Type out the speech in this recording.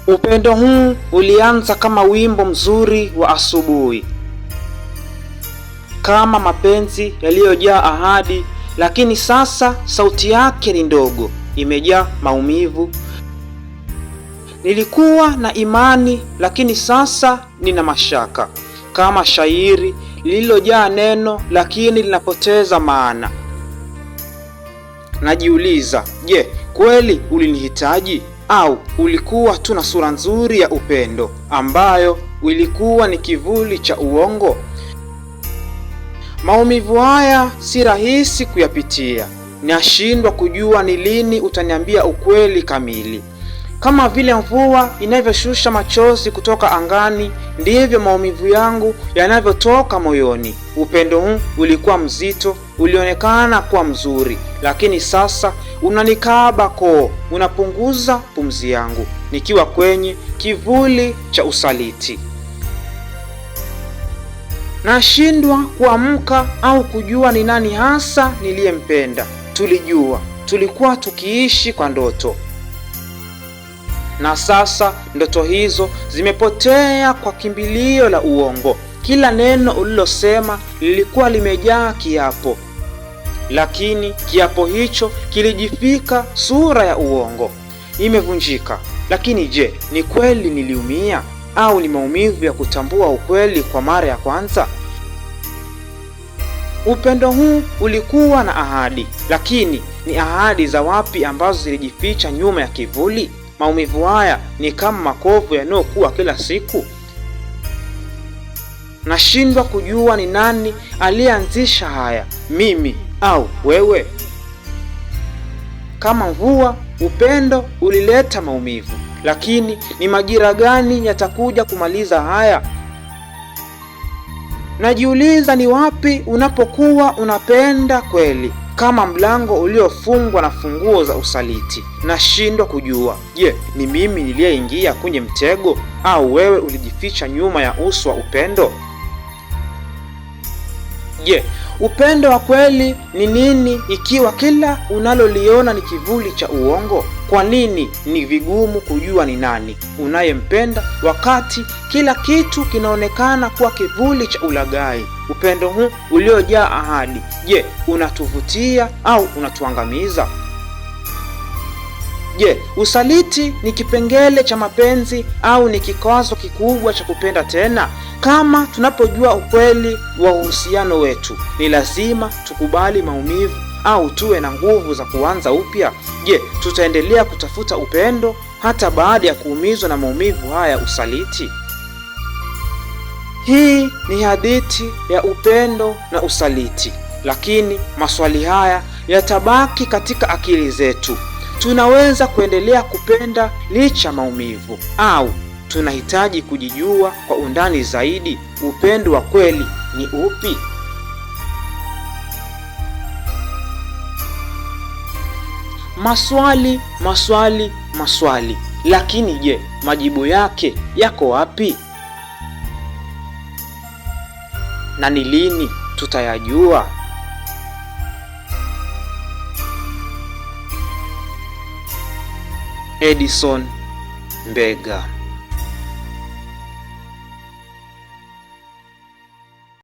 Upendo huu ulianza kama wimbo mzuri wa asubuhi, kama mapenzi yaliyojaa ahadi, lakini sasa sauti yake ni ndogo, imejaa maumivu. Nilikuwa na imani, lakini sasa nina mashaka, kama shairi lililojaa neno lakini linapoteza maana. Najiuliza, je, kweli ulinihitaji au ulikuwa tu na sura nzuri ya upendo ambayo ilikuwa ni kivuli cha uongo? Maumivu haya si rahisi kuyapitia. Nashindwa kujua ni lini utaniambia ukweli kamili. Kama vile mvua inavyoshusha machozi kutoka angani, ndivyo maumivu yangu yanavyotoka moyoni. Upendo huu ulikuwa mzito, ulionekana kuwa mzuri, lakini sasa unanikaba koo, unapunguza pumzi yangu, nikiwa kwenye kivuli cha usaliti. Nashindwa kuamka au kujua ni nani hasa niliyempenda. Tulijua tulikuwa tukiishi kwa ndoto, na sasa ndoto hizo zimepotea kwa kimbilio la uongo. Kila neno ulilosema lilikuwa limejaa kiapo, lakini kiapo hicho kilijifika sura ya uongo. Imevunjika. Lakini je, ni kweli niliumia au ni maumivu ya kutambua ukweli kwa mara ya kwanza? Upendo huu ulikuwa na ahadi, lakini ni ahadi za wapi ambazo zilijificha nyuma ya kivuli? Maumivu haya ni kama makovu yanayokuwa kila siku. Nashindwa kujua ni nani aliyeanzisha haya, mimi au wewe? Kama mvua, upendo ulileta maumivu, lakini ni majira gani yatakuja kumaliza haya? Najiuliza, ni wapi unapokuwa unapenda kweli, kama mlango uliofungwa na funguo za usaliti. Nashindwa kujua, je, ni mimi niliyeingia kwenye mtego au wewe ulijificha nyuma ya uso wa upendo? Je, upendo wa kweli ni nini ikiwa kila unaloliona ni kivuli cha uongo? Kwa nini ni vigumu kujua ni nani unayempenda wakati kila kitu kinaonekana kuwa kivuli cha ulaghai? Upendo huu uliojaa ahadi, je, unatuvutia au unatuangamiza? Je, usaliti ni kipengele cha mapenzi au ni kikwazo kikubwa cha kupenda tena? Kama tunapojua ukweli wa uhusiano wetu, ni lazima tukubali maumivu au tuwe na nguvu za kuanza upya. Je, tutaendelea kutafuta upendo hata baada ya kuumizwa na maumivu haya ya usaliti? Hii ni hadithi ya upendo na usaliti, lakini maswali haya yatabaki katika akili zetu. Tunaweza kuendelea kupenda licha maumivu, au tunahitaji kujijua kwa undani zaidi? Upendo wa kweli ni upi? Maswali, maswali, maswali, lakini je, majibu yake yako wapi? Na ni lini tutayajua? Edison Mbega.